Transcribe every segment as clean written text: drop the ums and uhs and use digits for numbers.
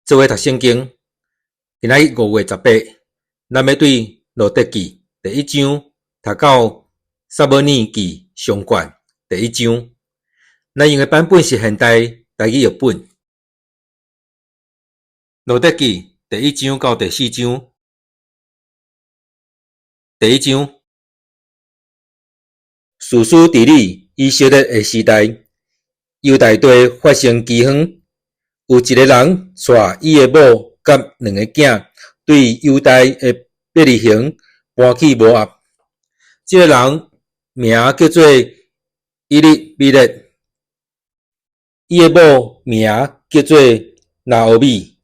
做伙讀聖經，今仔日5月18，咱欲對路得記第一章讀到撒母耳記上卷第一章。咱用的版本是現代台語譯本。路得記第一章到第四章。第一章，士師治理以色列的時代，猶大地發生饑荒。有一个人帶伊的某佮兩个囝，對猶大的伯利恆搬去摩押。這个人名叫做以利米勒，伊的某名叫做拿俄米，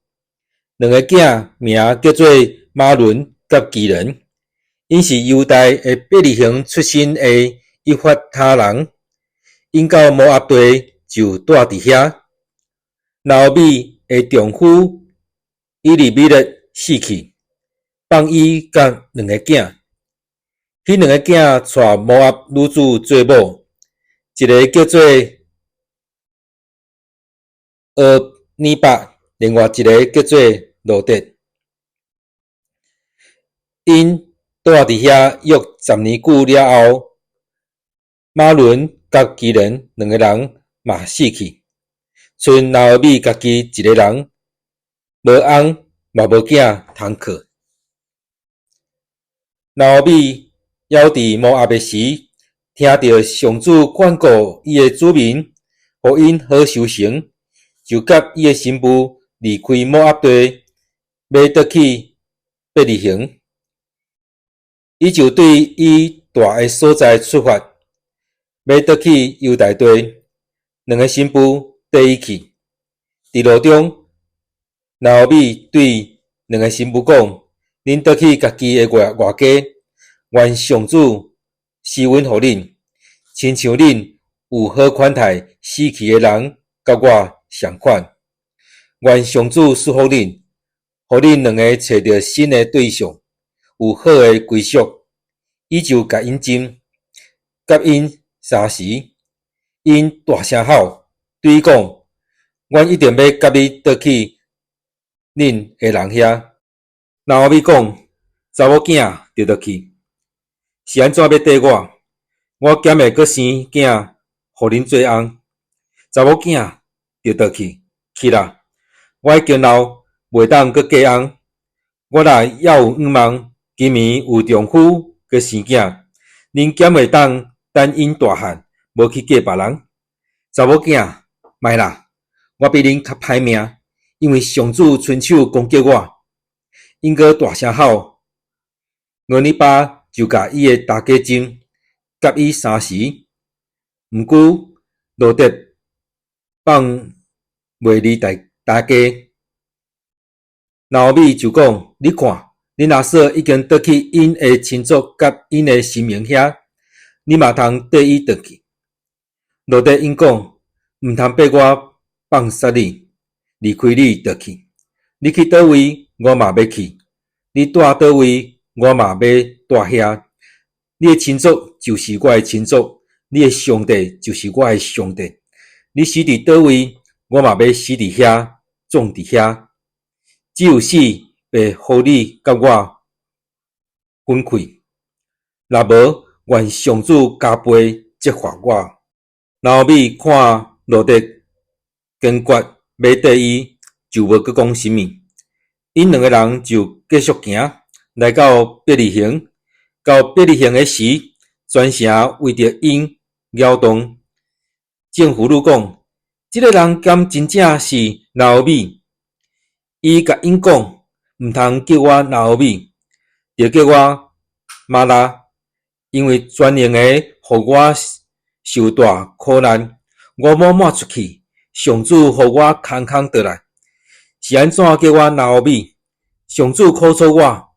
兩个囝名叫做瑪倫佮基倫。𪜶是猶大的伯利恆出身的以法他人，𪜶到摩押地就蹛佇遐。拿俄米的丈夫以利米勒死去，放伊佮兩个囝。彼兩个囝娶摩押女子做某，一个叫做俄尼拔，另外一个叫做路得。𪜶蹛佇遐約10年久了後，瑪倫佮基倫兩个人嘛死去，賰拿俄米家己一个人，無翁嘛無囝通靠。拿俄米猶佇摩押的時，聽著上主眷顧伊的子民，予𪜶好收成，就佮伊的新婦離開摩押地，欲轉去伯利恆。伊就對伊蹛的所在出發，欲轉去猶大地。兩个新婦綴伊去。佇路中，拿俄米對兩个新婦講：恁轉去家己的外家，願上主施恩予恁，親像恁有好款待死去的人佮我仝款。願上主賜福恁，予恁兩个揣著新的對象，有好的歸宿。伊就共𪜶斟，佮𪜶相辭，𪜶大聲吼，對伊講：阮一定欲佮你轉去恁的人遐。拿俄米講：查某囝著轉去，是按怎欲綴我？我敢會閣生囝予恁做翁？查某囝著轉去，去啦！我已經老，袂當閣嫁翁。我若猶有向望，今暝有丈夫閣生囝，恁敢會當等𪜶大漢，無去嫁別人？查某囝，莫啦！我比恁較歹命，因為上主伸手攻擊我。𪜶閣大聲吼，俄尼拔就共伊的大家斟，佮伊相辭。毋過路得放袂離大家。拿俄米就講：你看，恁阿嫂已經轉去𪜶的親族佮𪜶的神明遐，你嘛通綴伊轉去。路得應講：毋通逼我放捒你，離開你轉去。你去佗位，我嘛欲去；你蹛佗位，我嘛欲蹛遐。你的親族就是我的親族，你的上帝就是我的上帝。你死佇佗位，我嘛欲死佇遐，葬佇遐。只有死會予你佮我分開。若無，願上主加倍責罰我。拿俄米看路得堅決欲綴伊，就無閣講啥物。𪜶兩个人就繼續行，來到伯利恆。到伯利恆的時，全城為著𪜶擾動。眾婦女講：這个人敢真正是拿俄米？伊共𪜶講：毋通叫我拿俄米，著叫我瑪拉，因為全能的予我受大苦難。我滿滿出去，上主予我空空轉來。是按怎叫我拿俄米？上主苦楚我，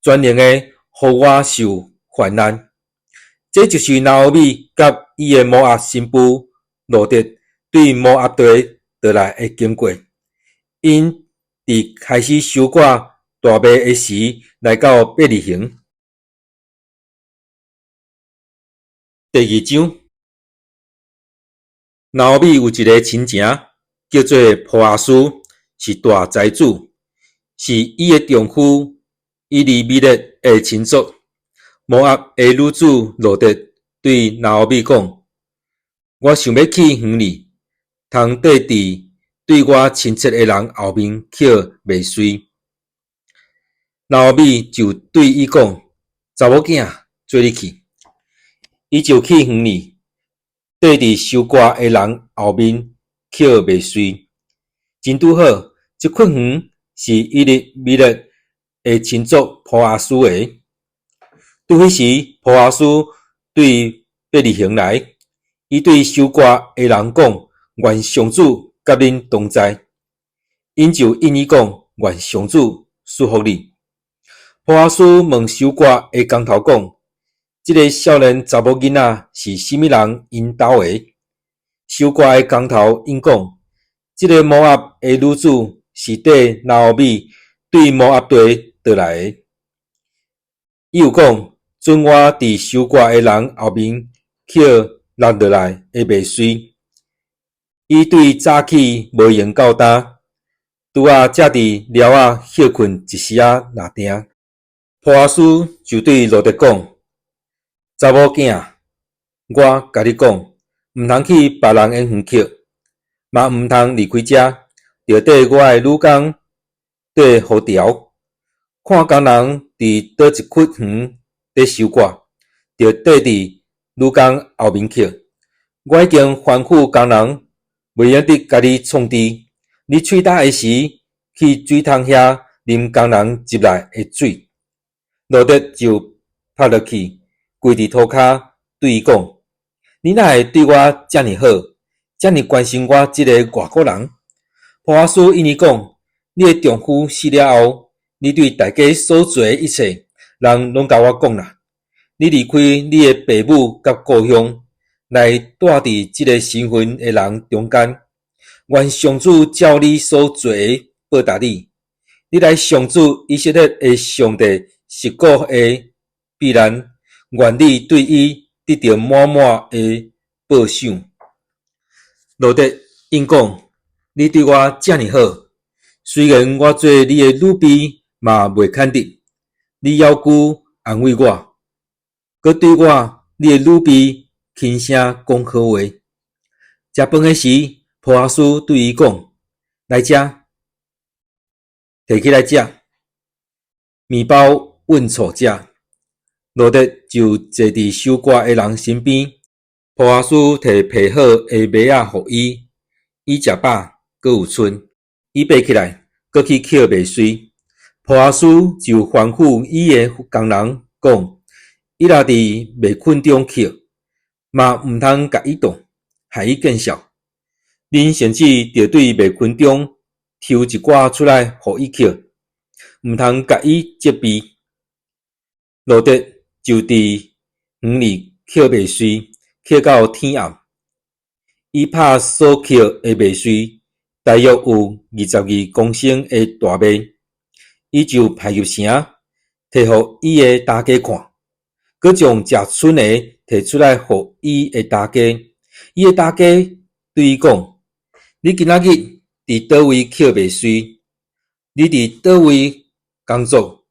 全能的予我受患難。這就是拿俄米佮伊的摩押新婦路得對摩押地轉來的經過。𪜶佇開始收割大麥的時，來到伯利恆。第二章，拿俄米有一个親情，叫做波阿斯，是大財主，是伊的丈夫以利米勒的親族。摩押的女子路得對拿俄米講：我想欲去園裡，通綴佇對我親切的人後面抾麥穗。拿俄米就對伊講：查某囝，做你去。伊就去園裡，綴佇收割的人後面抾麥穗。真拄好，這塊園是以利米勒的親族波阿斯的。拄彼時，波阿斯對伯利恆來，伊對收割的人講：願上主佮恁同在。𪜶就應伊講：願上主賜福你。波阿斯問收割的工頭講：這个少年查某囡仔是啥物人𪜶兜的？收割的工頭應講：這个摩押的女子是綴拿俄米對摩押地倒來的。伊又講：准我佇收割的人後面抾落落來的麥穗。伊對早起無閒到今，拄仔才佇寮仔歇睏一時仔爾定。波阿斯就對路得講：查某囝，我共你講，毋通去別人的園抾，嘛毋通離開遮，著綴我的女工綴予調，看工人佇佗一窟園咧收割，著綴佇女工後面抾。我已經吩咐工人，袂用得共你創治。你喙焦的時，去水桶遐啉工人入來的水。路得就拍落去，跪佇塗跤，對伊講：你哪會對我遮爾好，遮爾關心我這个外國人？波阿斯應伊講：你的丈夫死了後，你對大家所做的一切，人攏共我講啦。你離開你的爸母佮故鄉，來蹛佇這个身份的人中間。願上主照你所做的報答你。你來上主以色列的上帝實古的避難，願你對伊得著滿滿的報賞。路得應講：你對我遮爾好，雖然我做你的女婢嘛袂堪得，你猶閣安慰我，閣對我你的女婢輕聲講好話。食飯的時，波阿斯對伊講：來遮，提起來食，麵包溫醋食。路得就坐佇收割的人身邊，波阿斯提皮好的麥仔予伊，伊食飽，閣有賰。伊爬起來，閣去抾麥穗。波阿斯就吩咐伊的工人講：伊若佇麥捆中抾，嘛毋通共伊擋，害伊見笑。恁甚至著對麥捆中抽一寡出來予伊抾，毋通共伊責備。路得就佇園裡抾麥穗，抾到天暗。伊拍所抾的麥穗，大約有22公升的大麥，伊就排入城，提予伊的大家看，閣將食賰的提出來予伊的大家。伊的大家對伊講：你今仔日佇佗位抾麥穗？你佇佗位工作？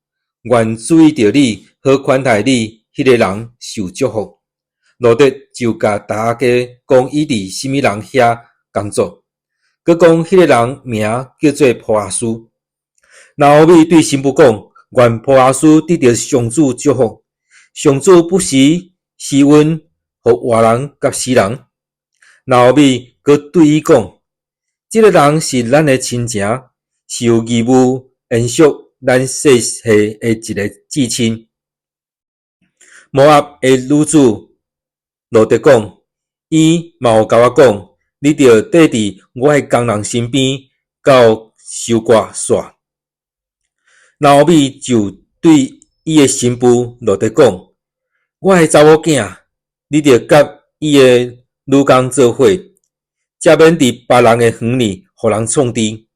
願注意著你，好款待你彼个人受祝福。路得就共大家講伊佇啥物人遐工作，閣講彼个人名叫做波阿斯。拿俄米對新婦講：願波阿斯得著上主祝福，上主不時施恩予活人佮死人。拿俄米閣對伊講：這个人是咱的親情，是有義務延續咱世系的一个至親。摩押的女子路得講：伊嘛有共我講，你著綴佇我的工人身邊到收割煞。拿俄米就對伊的新婦路得講：我的查某囝，你著佮伊的女工做伙，才免佇別人的園裡予人創治。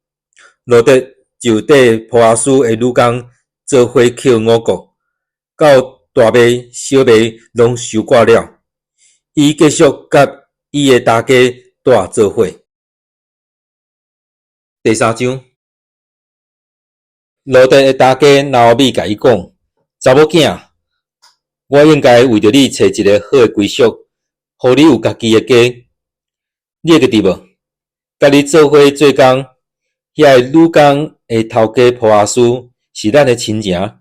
路得就綴波阿斯的女工做伙抾五穀，到大麥、小麥攏收割了，伊繼續佮伊的大家蹛做伙。第三章。羅得的大家拿俄米共伊講：查某囝，我應該為著你揣一个好的歸宿，予你有家己的家。你會記得無？佮你做伙做工，遐个女工的頭家波阿斯是咱的親情。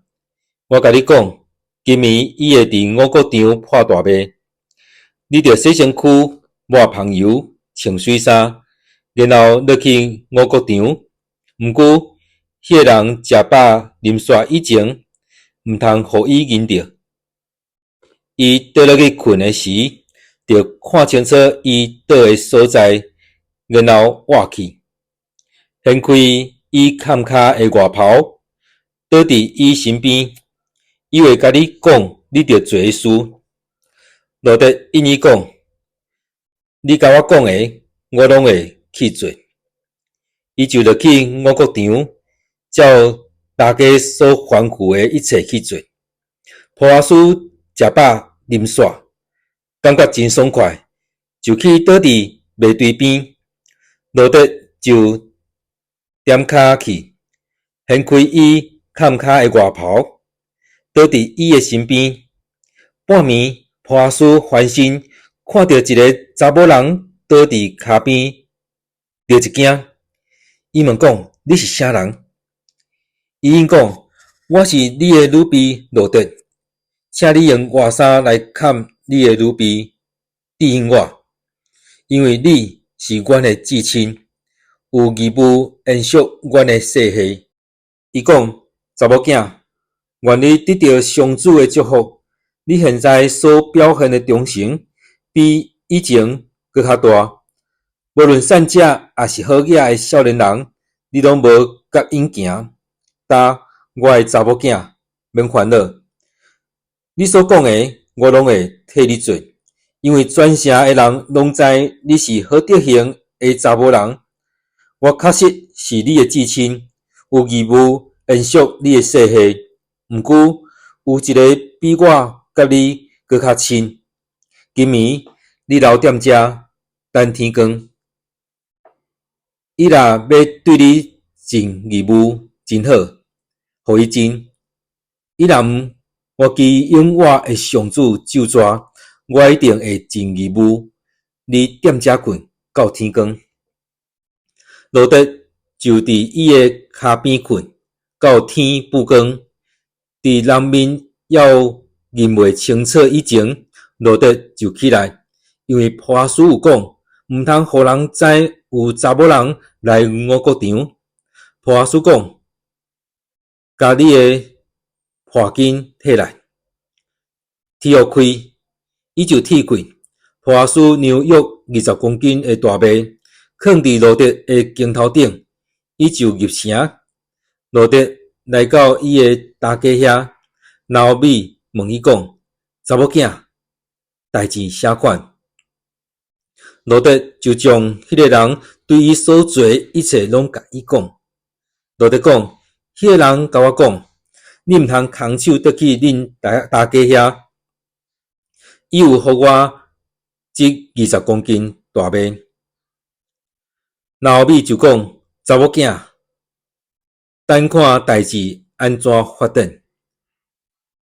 我共你講，今暝伊會佇五穀場破大麥。你著洗身軀，抹香油，穿媠衫，然後落去五穀場。毋過，彼个人食飽啉煞以前，毋通予伊認著。伊倒落去睏的時，著看清楚伊倒的所在，然後倚去，掀開伊坎跤的外袍，倒佇伊身邊。伊會共你講你著做的事。羅得應伊講：你共我講的，我攏會去做。伊就落去五穀場，照大家所吩咐的一切去做。波阿斯食飽啉煞，感覺真爽快，就去倒佇麥堆邊。羅得就踮跤去，掀開伊坎跤的外袍，倒佇伊的身邊。半暝，波阿斯翻身，看著一个查某人倒佇跤邊，著一驚。伊問講：你是啥人？伊應講：我是你的女婢羅得，請你用外衫來崁你的女婢，致幸我，因為你是阮的至親，有義務延續阮的世系。伊講：查某囝，願你得著上主的祝福。你現在所表現的忠誠，比以前閣較大。無論善者抑是好額的少年人，你攏無佮𪜶行。但我的查某囝，免煩惱。你所講的，我攏會替你做，因為全城的人攏知你是好德行的查某人。我確實是你的至親，有義務延續你的世系。毋過有一个比我佮你閣較親。今暝你留踮遮等天光。伊若欲對你盡義務，真好，予伊盡；伊若毋，我祈永活的上主咒詛，我一定會盡義務。你踮遮睏到天光。羅得就佇伊的跤邊睏，到天晡光。佇人面猶認袂清楚以前，羅得就起來，因為波阿斯有講，毋通予人知有查某人來五穀場。波阿斯講：共你的破巾提來，鐵予開，伊就鐵開。波阿斯量約20公斤的大麥，囥佇羅得的肩頭頂，伊就入城。羅得來到伊的大家遐，拿俄米問伊講：查某囝，代誌啥款？羅得就將彼个人對伊所做的一切攏共伊講。羅得講：彼个人共我講，你毋通空手轉去恁大家遐。伊有予我這20公斤大麥。拿俄米就講：查某囝，等看代誌按怎發展。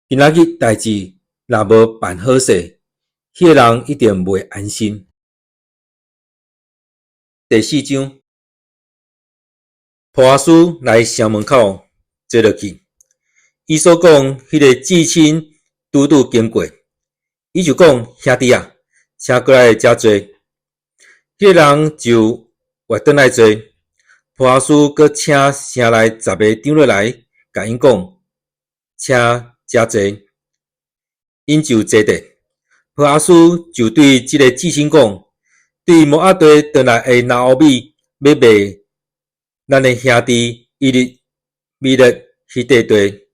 今仔日代誌若無辦好勢，彼个人一定袂安心。第四章，波阿斯來城門口坐落去，伊所講彼个至親拄拄經過，伊就講：兄弟啊，請過來遮坐。彼个人就倚轉來坐。波阿斯閣請城內10个長老來，共𪜶講：請遮坐。𪜶就坐著。波阿斯就對這个至親講：對摩押地轉來的拿俄米欲賣咱的兄弟以利米勒彼塊地，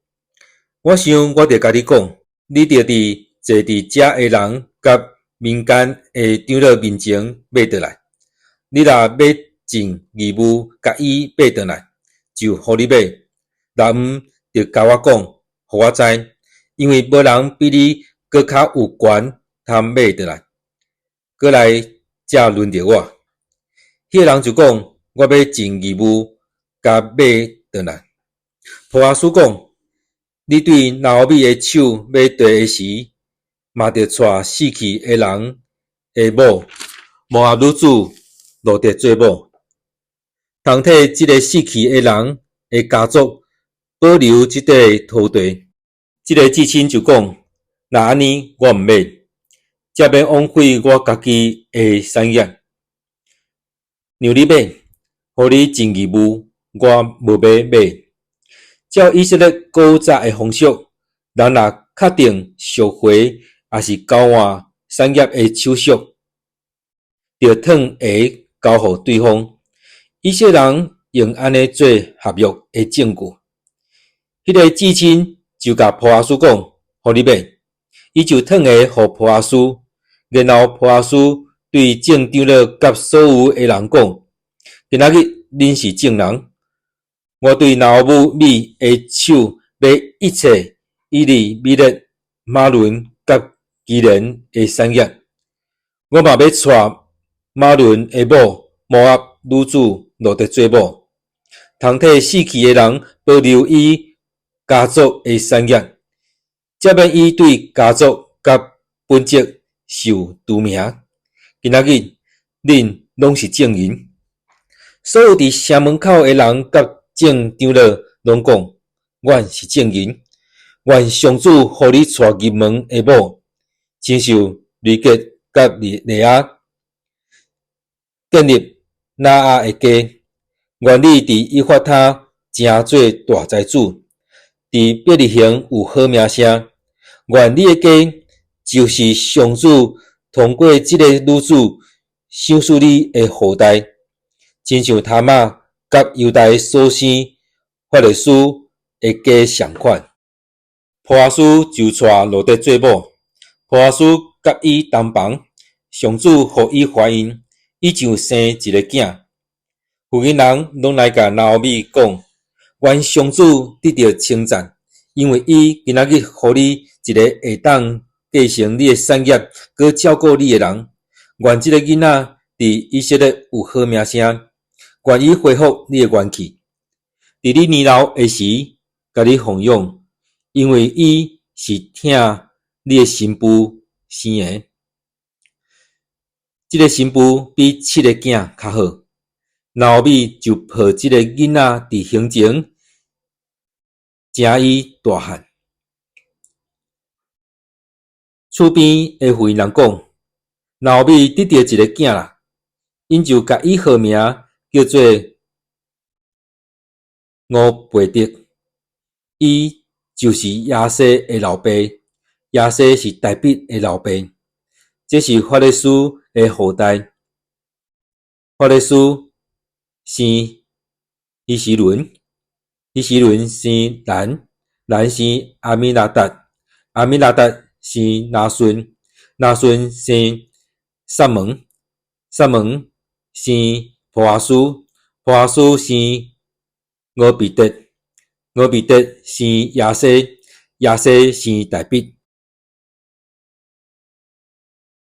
我想我著共你講，你著佇坐佇遮的人佮民間的長老面前買轉來。你若欲盡義務共伊買轉來，就予你買；若毋，著共我講，予我知，因為無人比你閣較有權通買轉來。閣來才輪著我。彼个人就講：我欲盡義務共買轉來。波阿斯講：你對拿俄米的手買地的時，嘛著娶死去的人的某摩押女子路得做某，通替這个死去的人的家族保留這塊土地。這个至親就講：若按呢，我毋買，才免枉費我家己的產業。讓你買，予你盡義務，我無欲買。照以色列古早的風俗，人若確定贖回抑是交換產業的手續，著褪鞋交予對方。以色列人用按呢做合約的證據。彼个至親就共波阿斯講：予你買，伊就褪鞋予波阿斯。然後波阿斯對眾長老佮所有的人講：今仔日恁是證人，我對拿俄米的手買一切以利米勒、瑪倫佮基連的產業。我嘛欲娶瑪倫的某摩押女子路得做某，通替死去的人保留伊家族的產業，才免伊對家族佮本族受除名。今仔日恁攏是證人。所有佇城門口的人佮眾長老攏講：阮是證人。願上主予你娶入門的某，親像呂結佮利亞建立拿阿的家。願你佇以法他成做大財主，佇伯利恆有好名聲。願你的家就是上主通過這个女子賞賜你的後代，親像他瑪佮猶大所生法勒斯的家仝款。波阿斯就娶路得做某，波阿斯佮伊同房，上主予伊懷孕，伊就生一个囝。附近人攏來共拿俄米講：願上主得著稱讚，因為伊今仔日予你一个會當繼承你的產業，閣照顧你的人。願這个囡仔佇以色列有好名聲，願伊恢復你的元氣，佇你年老的時，共你奉養，因為伊是疼你的新婦生的。這个新婦比七个囝較好。拿俄米就抱這个囡仔佇胸前，成伊大漢。厝邊的婦人講：拿俄米得著一个囝啦，𪜶就共伊號名叫做俄貝得，伊就是耶西的老爸，耶西是大衛的老爸。這是法勒斯的後代。法勒斯生希斯崙，希斯崙生蘭，蘭生亞米拿達，亞米拿達生拿順，拿順生撒門，撒門生波阿斯，波阿斯生俄貝得，俄貝得生耶西，耶西生大衛。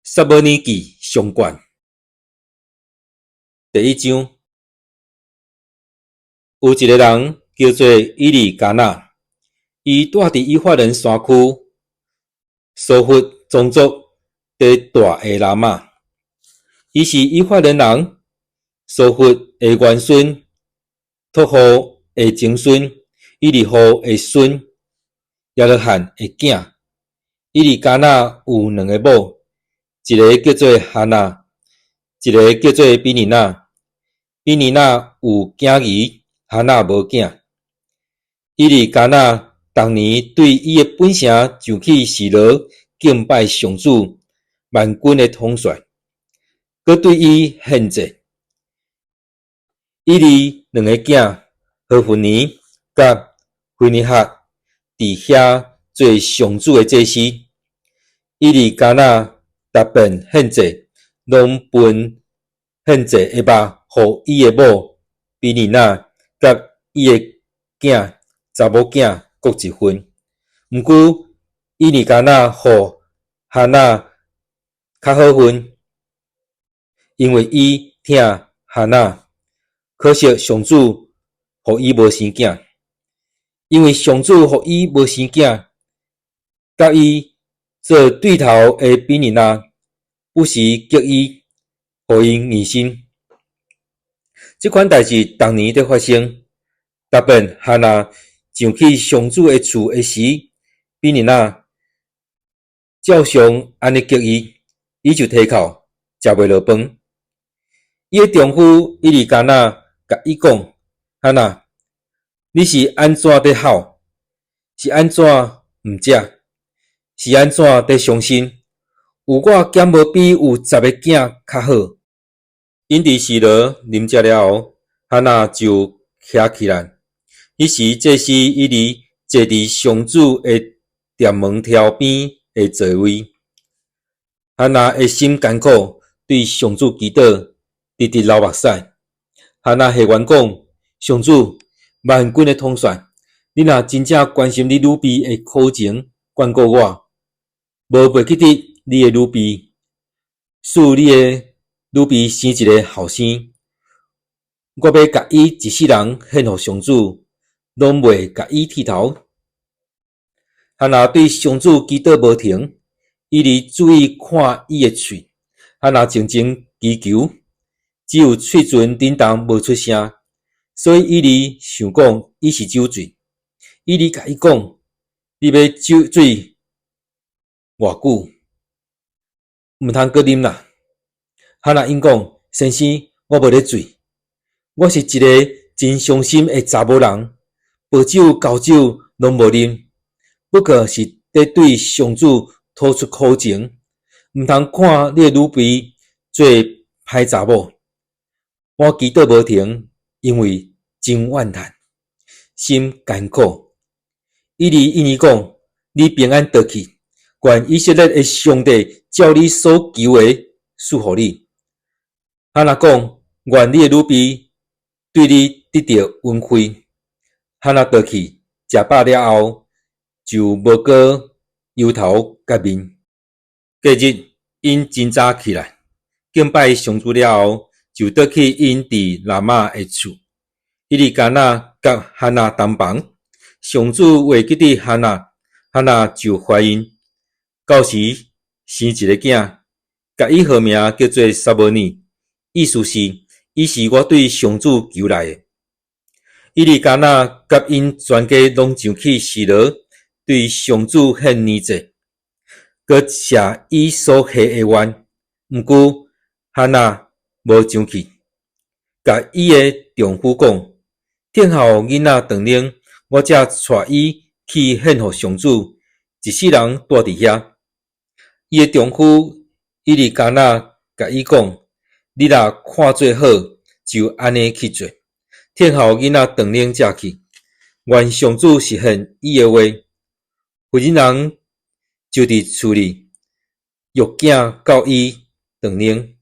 撒母耳記上卷第一章，有一个人叫做以利加拿，伊蹛佇以法蓮山區，蘇弗宗族第大的拉瑪。伊是以法蓮人，蘇弗的外孫，托戶的曾孫，以利戶的孫，耶羅罕的囝。以利加拿有兩个某，一个叫做哈娜，一个叫做比尼娜。比尼娜有囝兒，哈娜無囝。以利加拿逐年對伊的本城上去示羅敬拜上主萬軍的統帥，閣對伊獻祭。以利兩个囝何弗尼佮非尼哈佇遐做上主的祭司。以利加拿逐遍獻祭，攏分獻祭的肉予伊的某比尼娜佮伊的囝查某囝各一份。毋過，以利加拿予哈娜較好份，因為伊疼哈娜。可惜上主予伊無生囝。因為上主予伊無生囝，佮伊做對頭的比尼拿不時激伊，予伊硬心。這款代誌逐年佇發生。逐擺哈拿上去上主的厝的時，比尼拿照常按呢激伊，伊就提哭，食袂落飯。伊的丈夫以利加拿共伊講：哈拿，你是按怎佇哭？是按怎毋食？是按怎佇傷心？有我敢無比有10個囝較好？𪜶佇示羅啉食了後，哈拿就徛起來。彼時祭司以利坐佇上主的殿門柱邊的座位。哈拿的心艱苦，對上主祈禱，直直流目屎。哈拿還願講：上主，萬軍的統帥，你若真正關心你女婢的苦情，眷顧我，無袂記得你的女婢，賜你的女婢生一个後生，我欲共伊一世人獻予上主，攏袂共伊剃頭。哈拿對上主祈禱無停，以利注意看伊的喙，哈拿靜靜祈求，只有喙唇振動無出聲，所以以利想講伊是酒醉。以利共伊講：你欲酒醉偌久？毋通閣啉啦！哈拿應講：先生，我無咧醉，我是一個真傷心的查某人，白酒、厚酒攏無啉，不過是佇對上主吐出苦情，毋通看你的女婢做歹查某。我祈禱無停，因為真怨嘆，心艱苦。以利應伊講：你平安倒去，願以色列的上帝照你所求的賜予你。哈拿講：願你的女婢對你得著恩惠。哈拿倒去，食飽了後，就無閣憂頭結面。隔日，𪜶真早起來，敬拜上主了後，就倒去𪜶佇喇馬的厝。以利加拿佮哈拿同房，上主會記得哈拿，哈拿就懷孕，到時生一个囝，共伊號名叫做撒母耳，意思是伊是我對上主求來的。以利加拿佮𪜶全家攏上去示羅，對上主獻年祭，閣謝伊所許的願。毋過哈拿無上去，共伊的丈夫講：等候囡仔長奶，我才帶伊去獻予上主，一世人蹛佇遐。伊的丈夫以利加拿共伊講：你若看做好，就按呢去做。等候囡仔長奶才去。願上主實現伊的話。婦人人就佇厝裡育囝到伊長奶。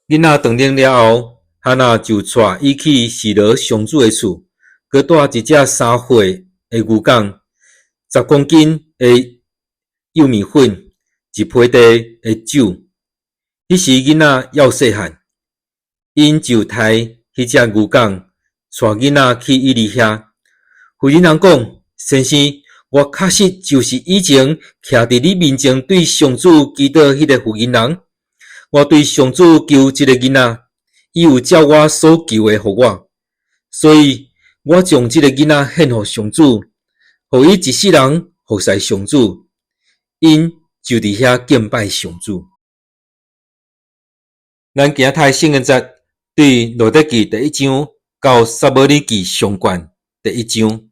囡仔長奶了後，哈拿就帶伊去示羅上主的厝，閣帶一隻3歲的牛犅、10公斤的幼麵粉、一皮袋的酒。彼時囡仔猶細漢，𪜶就刣彼隻牛犅，帶囡仔去以利遐。婦人人講：先生，我確實就是以前徛佇你面前對上主祈禱彼个婦人人。我對上主求這个囡仔，伊有照我所求的予我，所以我將這个囡仔獻予上主，予伊一世人服侍上主。𪜶就佇遐敬拜上主。咱今仔讀聖經節對路得記第一章到撒母耳記上卷第一章。